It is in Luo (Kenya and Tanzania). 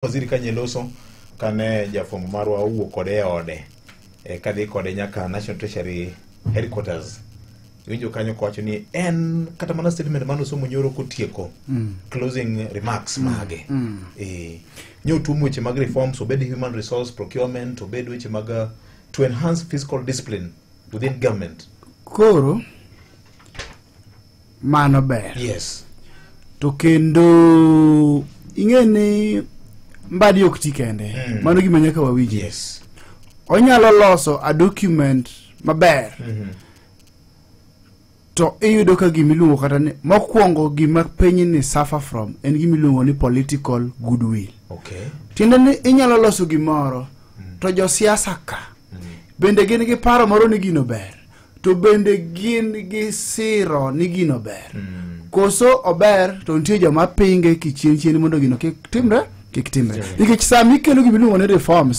Waziri Kanyeloso kane jafwambo marwa owuok kode e ode kadhi kode nyaka National Treasury headquarters. Iwinjo kanyo kowacho ni en kata mana statement mane osomo nyoro kotieko closing remarks mage. Nyo tuom weche mag reforms, obed human resource procurement, obed weche mag to enhance fiscal discipline within government. Koro mano ber. Yes. To kendo ing'e ni Mbadi ok ti kende. Mano gima nyaka wawinji. Onyalo loso a document maber. To iyudo ka gima iluongo kata ni mokwongo gima piny ni suffer from en gima iluongo ni political goodwill. Tiende ni inyalo loso gimoro to josiasa ka bende gin gi paro moro ni gino ber, to bende gin gi siro ni gino ber. Koso ober to nitie joma pinge kichien chien mondo gino kik timre, kik timre. Nikech sama ikelo gima iluongo ni reforms